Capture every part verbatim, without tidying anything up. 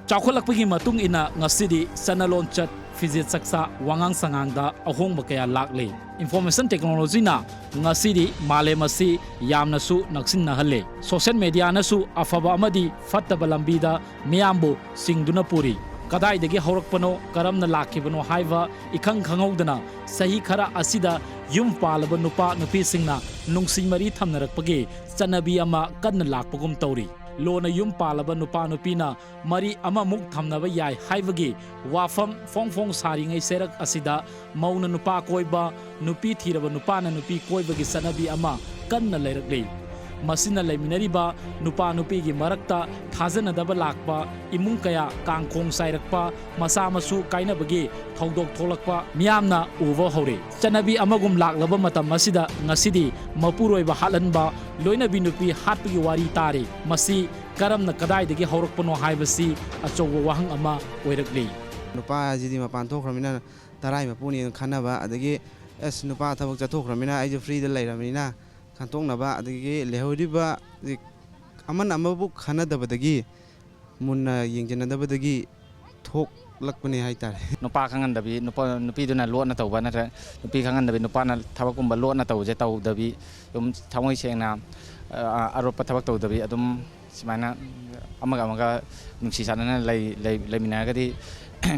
ꯆꯥꯎꯈꯠꯂꯛꯄꯒꯤ ꯃꯇꯨꯡ ꯏꯟꯅ ꯉꯁꯤꯗꯤ ꯆꯠꯅ ꯂꯣꯟꯆꯠ, ꯐꯤꯖꯦꯠ ꯆꯛꯆꯥ, ꯋꯥꯉꯥꯡ ꯁꯉꯥꯡꯗ ꯑꯍꯣꯡꯕ ꯀꯌꯥ ꯂꯥꯛꯂꯤ꯫ Information technologyꯅ ꯉꯁꯤꯗꯤ ꯃꯥꯂꯦꯝ ꯑꯁꯤ ꯌꯥꯝꯅꯁꯨ ꯅꯛꯁꯤꯟꯅꯍꯜꯂꯦ꯫ Social mediaꯅꯁꯨ ꯑꯐꯕ ꯑꯃꯗꯤ ꯐꯠꯇꯕ ꯂꯝꯕꯤꯗ ꯃꯤꯌꯥꯝꯕꯨ ꯆꯤꯡꯗꯨꯅ ꯄꯨꯔꯤ꯫ ꯀꯗꯥꯏꯗꯒꯤ ꯍꯧꯔꯛꯄꯅꯣ, ꯀꯔꯝꯅ ꯂꯥꯛꯈꯤꯕꯅꯣ ꯍꯥꯏꯕ ꯏꯈꯪ ꯈꯪꯍꯧꯗꯅ ꯆꯍꯤ ꯈꯔ ꯑꯁꯤꯗ ꯌꯨꯝ ꯄꯥꯜꯂꯕ ꯅꯨꯄꯥ ꯅꯨꯄꯤꯁꯤꯡꯅ ꯅꯨꯡꯁꯤ ꯃꯔꯤ ꯊꯝꯅꯔꯛꯄꯒꯤ ꯆꯠꯅꯕꯤ ꯑꯃ ꯀꯟꯅ ꯂꯥꯛꯄꯒꯨꯝ ꯇꯧꯔꯤ꯫ ꯂꯣꯟꯅ ꯌꯨꯝ ꯄꯥꯜꯂꯕ ꯅꯨꯄꯥ ꯅꯨꯄꯤꯅ ꯃꯔꯤ ꯑꯃꯃꯨꯛ ꯊꯝꯅꯕ ꯌꯥꯏ ꯍꯥꯏꯕꯒꯤ ꯋꯥꯐꯝ ꯐꯣꯡ ꯐꯣꯡ ꯁꯥꯔꯤꯉꯩ ꯆꯩꯔꯛ ꯑꯁꯤꯗ ꯃꯧꯅ ꯅꯨꯄꯥ ꯀꯣꯏꯕ, ꯅꯨꯄꯤ ꯊꯤꯔꯕ ꯅꯨꯄꯥꯅ ꯅꯨꯄꯤ ꯀꯣꯏꯕꯒꯤ ꯆꯠꯅꯕꯤ ꯑꯃ ꯀꯟꯅ ꯂꯩꯔꯛꯂꯤ꯫ ꯃꯁꯤꯅ ꯂꯩꯃꯤꯟꯅꯔꯤꯕ ꯅꯨꯄꯥ ꯅꯨꯄꯤꯒꯤ ꯃꯔꯛꯇ ꯊꯥꯖꯅꯗꯕ ꯂꯥꯛꯄ, ꯏꯃꯨꯡ ꯀꯌꯥ ꯀꯥꯡꯈꯣꯡ ꯆꯥꯏꯔꯛꯄ, ꯃꯆꯥ ꯃꯁꯨ ꯀꯥꯏꯅꯕꯒꯤ ꯊꯧꯗꯣꯛ ꯊꯣꯛꯂꯛꯄ ꯃꯤꯌꯥꯝꯅ ꯎꯕ ꯍꯧꯔꯦ꯫ ꯆꯠꯅꯕꯤ ꯑꯃꯒꯨꯝ ꯂꯥꯛꯂꯕ ꯃꯇꯝ ꯑꯁꯤꯗ ꯉꯁꯤꯗꯤ ꯃꯄꯨꯔꯣꯏꯕ ꯍꯥꯠꯍꯟꯕ, ꯂꯣꯏꯅꯕꯤ ꯅꯨꯄꯤ ꯍꯥꯠꯄꯒꯤ ꯋꯥꯔꯤ ꯇꯥꯔꯤ꯫ ꯃꯁꯤ ꯀꯔꯝꯅ ꯀꯗꯥꯏꯗꯒꯤ ꯍꯧꯔꯛꯄꯅꯣ ꯍꯥꯏꯕꯁꯤ ꯑꯆꯧꯕ ꯋꯥꯍꯪ ꯑꯃ ꯑꯣꯏꯔꯛꯂꯤ꯫ ꯅꯨꯄꯥ ꯑꯁꯤꯗꯤ ꯃꯄꯥꯟ ꯊꯣꯛꯈ꯭ꯔꯃꯤꯅ ꯇꯔꯥꯏ ꯃꯄꯨꯅꯦꯅ ꯈꯟꯅꯕ, ꯑꯗꯒꯤ ꯑꯁ ꯅꯨꯄꯥ ꯊꯕꯛ ꯆꯠꯊꯣꯛꯈ꯭ꯔꯃꯤꯅ ꯑꯩꯁꯨ freeꯗ ꯂꯩꯔꯕꯅꯤꯅ ꯈꯟꯇꯣꯛꯅꯕ, ꯑꯗꯒꯤ ꯂꯩꯍꯧꯔꯤꯕ ꯑꯃꯅ ꯑꯃꯕꯨ ꯈꯟꯅꯗꯕꯗꯒꯤ, ꯃꯨꯟꯅ ꯌꯦꯡꯁꯤꯟꯅꯗꯕꯗꯒꯤ ꯊꯣꯛꯂꯛꯄꯅꯦ ꯍꯥꯏꯇꯥꯔꯦ꯫ ꯅꯨꯄꯥ ꯈꯪꯍꯟꯗꯕꯤ, ꯅꯨꯄꯥ, ꯅꯨꯄꯤꯗꯨꯅ ꯂꯣꯠꯅ ꯇꯧꯕ ꯅꯠꯇ꯭ꯔꯒ ꯅꯨꯄꯤ ꯈꯪꯍꯟꯗꯕꯤ, ꯅꯨꯄꯥꯅ ꯊꯕꯛꯀꯨꯝꯕ ꯂꯣꯠꯅ ꯇꯧꯕꯁꯦ ꯇꯧꯗꯕꯤ, ꯑꯗꯨꯝ ꯊꯃꯣꯏ ꯁꯦꯡꯅ, ꯑ, ꯑꯔꯣꯠꯄ ꯊꯕꯛ ꯇꯧꯗꯕꯤ, ꯑꯗꯨꯝ ꯁꯨꯃꯥꯏꯅ ꯑꯃꯒ ꯑꯃꯒ ꯅꯨꯡꯁꯤ ꯆꯥꯟꯅꯅ ꯂꯩ-, ꯂꯩ-, ꯂꯩꯃꯤꯟꯅꯔꯒꯗꯤ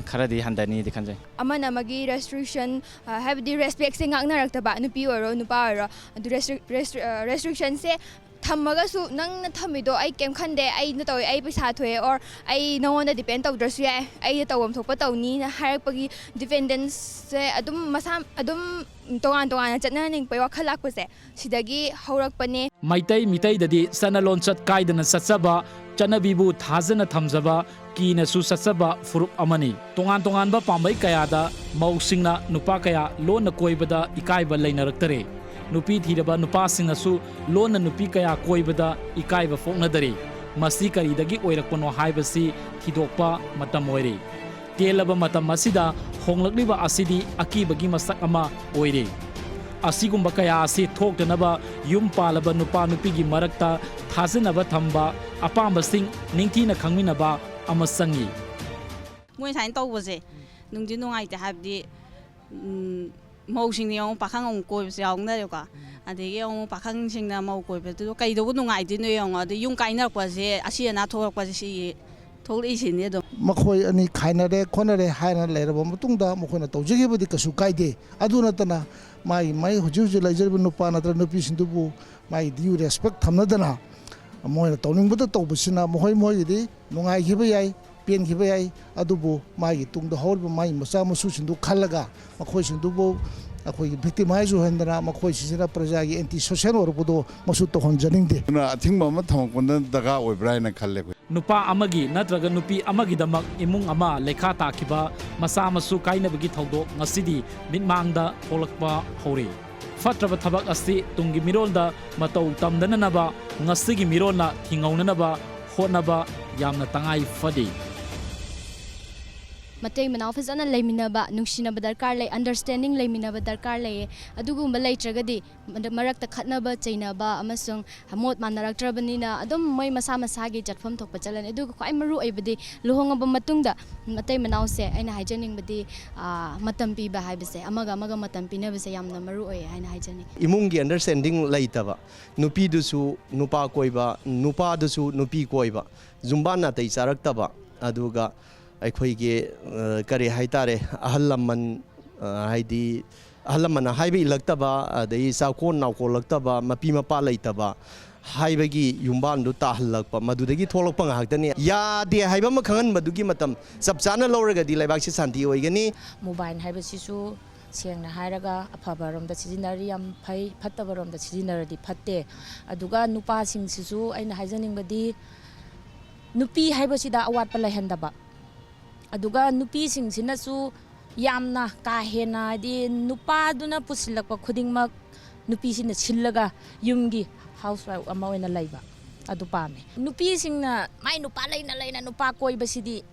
ꯈꯔꯗꯤ ꯍꯟꯊꯅꯤꯗꯤ ꯈꯟꯖꯩ꯫ ꯑꯃꯅ ꯑꯃꯒꯤ restriction, ꯑ, ꯍꯥꯏꯕꯗꯤ respectꯁꯦ ꯉꯥꯛꯅꯔꯛꯇꯕ, ꯅꯨꯄꯤ ꯑꯣꯏꯔꯣ ꯅꯨꯄꯥ ꯑꯣꯏꯔꯣ, ꯑꯗꯨ restri-, restri-, ꯑ, restrictionꯁꯦ ꯊꯝꯃꯒꯁꯨ, "ꯅꯪꯅ ꯊꯝꯃꯤꯗꯣ ꯑꯩ ꯀꯩꯝ ꯈꯟꯗꯦ, ꯑꯩꯅ ꯇꯧꯋꯦ, ꯑꯩ ꯄꯩꯁꯥ ꯊꯣꯛꯑꯦ, or ꯑꯩ ꯅꯉꯣꯟꯗ depend ꯇꯧꯗ꯭ꯔꯁꯨ ꯌꯥꯏ, ꯑꯩꯅ ꯇꯧꯐꯝ ꯊꯣꯛꯄ ꯇꯧꯅꯤꯅ" ꯍꯥꯏꯔꯛꯄꯒꯤ dependenceꯁꯦ ꯑꯗꯨꯝ ꯃꯁꯥ ꯑꯗꯨꯝ ꯇꯣꯉꯥꯟ ꯇꯣꯉꯥꯟꯅ ꯆꯠꯅꯅꯤꯡꯕꯩ ꯋꯥꯈꯜ ꯂꯥꯛꯄꯁꯦ ꯁꯤꯗꯒꯤ ꯍꯧꯔꯛꯄꯅꯦ꯫ ꯃꯩꯇꯩ ꯃꯤꯇꯩꯗꯗꯤ ꯆꯠꯅ ꯂꯣꯟꯆꯠ ꯀꯥꯏꯗꯅ ꯆꯠꯆꯕ, ꯆꯠꯅꯕꯤꯕꯨ ꯊꯥꯖꯅ ꯊꯝꯖꯕ, ꯀꯤꯅꯁꯨ ꯆꯠꯆꯕ ꯐꯨꯔꯨꯞ ꯑꯃꯅꯤ꯫ ꯇꯣꯉꯥꯟ ꯇꯣꯉꯥꯟꯕ ꯄꯥꯝꯕꯩ ꯀꯌꯥꯗ ꯃꯧꯁꯤꯡꯅ ꯅꯨꯄꯥ ꯀꯌꯥ ꯂꯣꯟꯅ ꯀꯣꯏꯕꯗ ꯏꯀꯥꯏꯕ ꯂꯩꯅꯔꯛꯇꯔꯦ꯫ ꯅꯨꯄꯤ ꯊꯤꯔꯕ ꯅꯨꯄꯥꯁꯤꯡꯅꯁꯨ ꯂꯣꯟꯅ ꯅꯨꯄꯤ ꯀꯌꯥ ꯀꯣꯏꯕꯗ ꯏꯀꯥꯏꯕ ꯄꯣꯛꯅꯗꯔꯦ꯫ ꯃꯁꯤ ꯀꯔꯤꯗꯒꯤ ꯑꯣꯏꯔꯛꯄꯅꯣ ꯍꯥꯏꯕꯁꯤ ꯊꯤꯗꯣꯛꯄ ꯃꯇꯝ ꯑꯣꯏꯔꯦ꯫ ꯇꯦꯜꯂꯕ ꯃꯇꯝ ꯑꯁꯤꯗ ꯍꯣꯡꯂꯛꯂꯤꯕ ꯑꯁꯤꯗꯤ ꯑꯀꯤꯕꯒꯤ ꯃꯁꯛ ꯑꯃ ꯑꯣꯏꯔꯦ꯫ ꯑꯁꯤꯒꯨꯝꯕ ꯀꯌꯥ ꯑꯁꯤ ꯊꯣꯛꯇꯅꯕ ꯌꯨꯝ ꯄꯥꯜꯂꯕ ꯅꯨꯄꯥ ꯅꯨꯄꯤꯒꯤ ꯃꯔꯛꯇ ꯊꯥꯖꯅꯕ ꯊꯝꯕ, ꯑꯄꯥꯝꯕꯁꯤꯡ ꯅꯤꯡꯊꯤꯅ ꯈꯪꯃꯤꯟꯅꯕ, ꯑꯃ ꯆꯪꯏ꯫ ꯃꯣꯏ ꯁꯨꯃꯥꯏꯅ ꯇꯧꯕꯁꯦ ꯅꯨꯡꯗꯤ ꯅꯨꯡꯉꯥꯏꯇꯦ꯫ ꯍꯥꯏꯕꯗꯤ ꯎꯝ, ꯃꯧꯁꯤꯡꯅ ꯌꯦꯡꯉꯨ, ꯄꯥꯈꯪ ꯑꯃꯨꯛ ꯀꯣꯏꯕꯁꯨ ꯌꯥꯎꯅꯔꯦꯀꯣ꯫ ꯑꯗꯒꯤ ꯑꯃꯨꯛ ꯄꯥꯈꯪꯁꯤꯡꯅ ꯃꯧ ꯀꯣꯏꯕꯗꯨ ꯀꯩꯗꯧꯕ ꯅꯨꯡꯉꯥꯏꯗꯣꯏꯅꯣ ꯌꯦꯡꯉꯣ꯫ ꯑꯗꯩ ꯌꯨꯝ ꯀꯥꯏꯅꯔꯛꯄꯁꯦ, ꯑꯁꯤ ꯑꯅꯥ ꯊꯣꯛꯂꯛꯄꯁꯦ ꯁꯤ ꯊꯣꯛꯂꯛꯏꯁꯤꯅꯤ ꯑꯗꯨꯝ꯫ ꯃꯈꯣꯏ ꯑꯅꯤ ꯈꯥꯏꯅꯔꯦ ꯈꯣꯠꯅꯔꯦ ꯍꯥꯏꯅ ꯂꯩꯔꯕ ꯃꯇꯨꯡꯗ ꯃꯈꯣꯏꯅ ꯇꯧꯖꯈꯤꯕꯗꯤ ꯀꯩꯁꯨ ꯀꯥꯏꯗꯦ꯫ ꯑꯗꯨ ꯅꯠꯇꯅ ꯃꯥꯒꯤ ꯃꯥꯒꯤ ꯍꯧꯖꯤꯛ ꯍꯧꯖꯤꯛ ꯂꯩꯖꯔꯤꯕ ꯅꯨꯄꯥ ꯅꯠꯇ꯭ꯔꯒ ꯅꯨꯄꯤꯁꯤꯡꯗꯨꯕꯨ ꯃꯥꯒꯤ due respect ꯊꯝꯅꯗꯅ ꯃꯣꯏꯅ ꯇꯧꯅꯤꯡꯕꯗ ꯇꯧꯕꯁꯤꯅ ꯃꯈꯣꯏ ꯃꯈꯣꯏꯒꯤꯗꯤ ꯅꯨꯡꯉꯥꯏꯈꯤꯕ ꯌꯥꯏ, ꯄꯦꯟꯈꯤꯕ ꯌꯥꯏ꯫ ꯑꯗꯨꯕꯨ ꯃꯥꯒꯤ ꯇꯨꯡꯗ ꯍꯧꯔꯤꯕ ꯃꯥꯒꯤ ꯃꯆꯥ ꯃꯁꯨꯁꯤꯡꯗꯨ ꯈꯜꯂꯒ ꯃꯈꯣꯏꯁꯤꯡꯗꯨꯕꯨ ꯑꯩꯈꯣꯏꯒꯤ victimize ꯑꯣꯏꯍꯟꯗꯅ ꯃꯈꯣꯏꯁꯤꯡꯁꯤꯅ ꯄ꯭ꯔꯖꯥꯒꯤ anti social ꯑꯣꯏꯔꯛꯄꯗꯣ ꯃꯁꯨ ꯇꯧꯍꯟꯖꯅꯤꯡꯗꯦ꯫ ꯑꯗꯨꯅ ꯑꯊꯤꯡꯕ ꯑꯃ ꯊꯝꯃꯛꯄꯅ ꯗꯔꯀꯥꯔ ꯑꯣꯏꯕ꯭ꯔꯥ ꯍꯥꯏꯅ ꯈꯜꯂꯦ ꯑꯩꯈꯣꯏ꯫ ꯅꯨꯄꯥ ꯑꯃꯒꯤ ꯅꯠꯇ꯭ꯔꯒ ꯅꯨꯄꯤ ꯑꯃꯒꯤꯗꯃꯛ ꯏꯃꯨꯡ ꯑꯃ ꯂꯩꯈꯥ ꯇꯥꯈꯤꯕ, ꯃꯆꯥ ꯃꯁꯨ ꯀꯥꯏꯅꯕꯒꯤ ꯊꯧꯗꯣꯛ ꯉꯁꯤꯗꯤ ꯃꯤꯠꯃꯥꯡꯗ ꯊꯣꯛꯂꯛꯄ ꯍꯧꯔꯦ꯫ ꯐꯠꯇ꯭ꯔꯕ ꯊꯕꯛ ꯑꯁꯤ ꯇꯨꯡꯒꯤ ꯃꯤꯔꯣꯜꯗ ꯃꯇꯧ ꯇꯝꯗꯅꯅꯕ ꯉꯁꯤꯒꯤ ꯃꯤꯔꯣꯜꯅ ꯊꯤꯡꯍꯧꯅꯅꯕ ꯍꯣꯠꯅꯕ ꯌꯥꯝꯅ ꯇꯉꯥꯏ ꯐꯗꯦ꯫ ꯃꯇꯩ ꯃꯅꯥꯎ ꯐꯖꯅ ꯂꯩꯃꯤꯟꯅꯕ, ꯅꯨꯡꯁꯤꯅꯕ ꯗꯔꯀꯥꯔ ꯂꯩ, understanding ꯂꯩꯃꯤꯟꯅꯕ ꯗꯔꯀꯥꯔ ꯂꯩꯌꯦ꯫ ꯑꯗꯨꯒꯨꯝꯕ ꯂꯩꯇ꯭ꯔꯒꯗꯤ ꯃꯔꯛꯇ ꯈꯠꯅꯕ ꯆꯩꯅꯕ ꯑꯃꯁꯨꯡ ꯃꯣꯠ ꯃꯥꯟꯅꯔꯛꯇ꯭ꯔꯕꯅꯤꯅ ꯑꯗꯨꯝ ꯃꯣꯏ ꯃꯁꯥ ꯃꯁꯥꯒꯤ ꯆꯠꯐꯝ ꯊꯣꯛꯄ ꯆꯠꯂꯅꯤ꯫ ꯑꯗꯨꯒ ꯈ꯭ꯋꯥꯏ ꯃꯔꯨ ꯑꯣꯏꯕꯗꯤ ꯂꯨꯍꯣꯡꯉꯕ ꯃꯇꯨꯡꯗ ꯃꯇꯩ ꯃꯅꯥꯎꯁꯦ ꯑꯩꯅ ꯍꯥꯏꯖꯅꯤꯡꯕꯗꯤ, ꯑꯥ, ꯃꯇꯝ ꯄꯤꯕ ꯍꯥꯏꯕꯁꯦ, ꯑꯃꯒ ꯑꯃꯒ ꯃꯇꯝ ꯄꯤꯅꯕꯁꯦ ꯌꯥꯝꯅ ꯃꯔꯨ ꯑꯣꯏꯌꯦ ꯍꯥꯏꯅ ꯍꯥꯏꯖꯅꯤꯡꯉꯤ꯫ ꯏꯃꯨꯡꯒꯤ understanding ꯂꯩꯇꯕ, ꯅꯨꯄꯤꯗꯨꯁꯨ ꯅꯨꯄꯥ ꯀꯣꯏꯕ, ꯅꯨꯄꯥꯗꯨꯁꯨ ꯅꯨꯄꯤ ꯀꯣꯏꯕ, ꯌꯨꯝꯕꯥꯟ ꯅꯥꯇꯩ ꯆꯥꯔꯛꯇꯕ, ꯑꯗꯨꯒ ꯑꯩꯈꯣꯏꯒꯤ, ꯑ, ꯀꯔꯤ ꯍꯥꯏꯇꯥꯔꯦ, ꯑꯍꯜ ꯂꯃꯟ, ꯑ, ꯍꯥꯏꯗꯤ ꯑꯍꯜ ꯂꯃꯟꯅ ꯍꯥꯏꯕ ꯏꯜꯂꯛꯇꯕ, ꯑꯗꯩ ꯆꯥꯎꯀꯣꯟ ꯅꯥꯎꯀꯣꯜꯂꯛꯇꯕ, ꯃꯄꯤ ꯃꯄꯥ ꯂꯩꯇꯕ ꯍꯥꯏꯕꯒꯤ ꯌꯨꯝꯕꯥꯟꯗꯨ ꯇꯥꯍꯜꯂꯛꯄ, ꯃꯗꯨꯗꯒꯤ ꯊꯣꯛꯂꯛꯄ ꯉꯥꯛꯇꯅꯤ꯫ ꯌꯥꯗꯦ ꯍꯥꯏꯕ ꯑꯃ ꯈꯪꯍꯟꯕꯗꯨꯒꯤ ꯃꯇꯝ ꯆꯞ ꯆꯥꯅ ꯂꯧꯔꯒꯗꯤ ꯂꯩꯕꯥꯛꯁꯤ ꯁꯥꯟꯇꯤ ꯑꯣꯏꯒꯅꯤ꯫ ꯃꯣꯕꯥꯏꯜ ꯍꯥꯏꯕꯁꯤꯁꯨ ꯁꯦꯡꯅ ꯍꯥꯏꯔꯒ ꯑꯐꯕꯔꯣꯝꯗ ꯁꯤꯖꯤꯟꯅꯔꯗꯤ ꯌꯥꯝ ꯐꯩ, ꯐꯠꯇꯕꯔꯣꯝꯗ ꯁꯤꯖꯤꯟꯅꯔꯗꯤ ꯐꯠꯇꯦ꯫ ꯑꯗꯨꯒ ꯅꯨꯄꯥꯁꯤꯡꯁꯤꯁꯨ ꯑꯩꯅ ꯍꯥꯏꯖꯅꯤꯡꯕꯗꯤ ꯅꯨꯄꯤ ꯍꯥꯏꯕꯁꯤꯗ ꯑꯋꯥꯠꯄ ꯂꯩꯍꯟꯗꯕ, ꯑꯗꯨꯒ ꯅꯨꯄꯤꯁꯤꯡꯁꯤꯅꯁꯨ ꯌꯥꯝꯅ ꯀꯥ ꯍꯦꯟꯅ, ꯍꯥꯏꯗꯤ, ꯅꯨꯄꯥꯗꯨꯅ ꯄꯨꯁꯤꯜꯂꯛꯄ ꯈꯨꯗꯤꯡꯃꯛ ꯅꯨꯄꯤꯁꯤꯅ ꯁꯤꯜꯂꯒ ꯌꯨꯝꯒꯤ housewife ꯑꯃ ꯑꯣꯏꯅ ꯂꯩꯕ ꯑꯗꯨ ꯄꯥꯝꯃꯦ꯫ ꯅꯨꯄꯤꯁꯤꯡꯅ ꯃꯥꯏ ꯅꯨꯄꯥ ꯂꯩꯅ ꯂꯩꯅ ꯅꯨꯄꯥ ꯀꯣꯏꯕꯁꯤꯗꯤ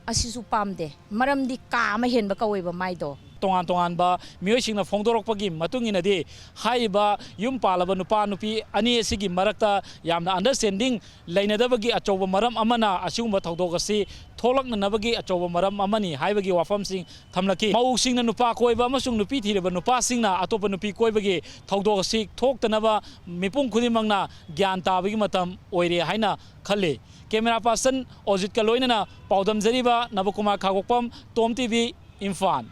ꯑꯁꯤꯁꯨ ꯄꯥꯝꯗꯦ꯫ ꯃꯔꯝꯗꯤ ꯀꯥ ꯑꯃ ꯍꯦꯟꯕ ꯀꯧꯋꯦꯕ ꯃꯥꯏꯗꯣ꯫ ꯇꯣꯉꯥꯟ ꯇꯣꯉꯥꯟꯕ ꯃꯤꯑꯣꯏꯁꯤꯡꯅ ꯐꯣꯡꯗꯣꯔꯛꯄꯒꯤ ꯃꯇꯨꯡ ꯏꯟꯅꯗꯤ, ꯍꯥꯏꯔꯤꯕ ꯌꯨꯝ ꯄꯥꯜꯂꯕ ꯅꯨꯄꯥ ꯅꯨꯄꯤ ꯑꯅꯤ ꯑꯁꯤꯒꯤ ꯃꯔꯛꯇ ꯌꯥꯝꯅ understanding ꯂꯩꯅꯗꯕꯒꯤ ꯑꯆꯧꯕ ꯃꯔꯝ ꯑꯃꯅ ꯑꯁꯤꯒꯨꯝꯕ ꯊꯧꯗꯣꯛ ꯑꯁꯤ ꯊꯣꯛꯂꯛꯅꯅꯕꯒꯤ ꯑꯆꯧꯕ ꯃꯔꯝ ꯑꯃꯅꯤ ꯍꯥꯏꯕꯒꯤ ꯋꯥꯐꯝꯁꯤꯡ ꯊꯝꯂꯛꯈꯤ꯫ ꯃꯧꯁꯤꯡꯅ ꯅꯨꯄꯥ ꯀꯣꯏꯕ ꯑꯃꯁꯨꯡ ꯅꯨꯄꯤ ꯊꯤꯔꯕ ꯅꯨꯄꯥꯁꯤꯡꯅ ꯑꯇꯣꯞꯄ ꯅꯨꯄꯤ ꯀꯣꯏꯕꯒꯤ ꯊꯧꯗꯣꯛ ꯑꯁꯤ ꯊꯣꯛꯇꯅꯕ ꯃꯤꯄꯨꯝ ꯈꯨꯗꯤꯡꯃꯛꯅ ꯒ꯭ꯌꯥꯟ ꯇꯥꯕꯒꯤ ꯃꯇꯝ ꯑꯣꯏꯔꯦ ꯍꯥꯏꯅ ꯈꯜꯂꯤ꯫ Camera person ꯑꯣꯖꯤꯠꯀ ꯂꯣꯏꯅꯅ ꯄꯥꯎꯗꯝꯖꯔꯤꯕ ꯅꯕꯀꯨꯃꯥꯔ ꯈꯥꯒꯣꯛꯄꯝ, ꯇꯣꯝ ꯇꯤ ꯚꯤ, ꯏꯝꯐꯥꯜ꯫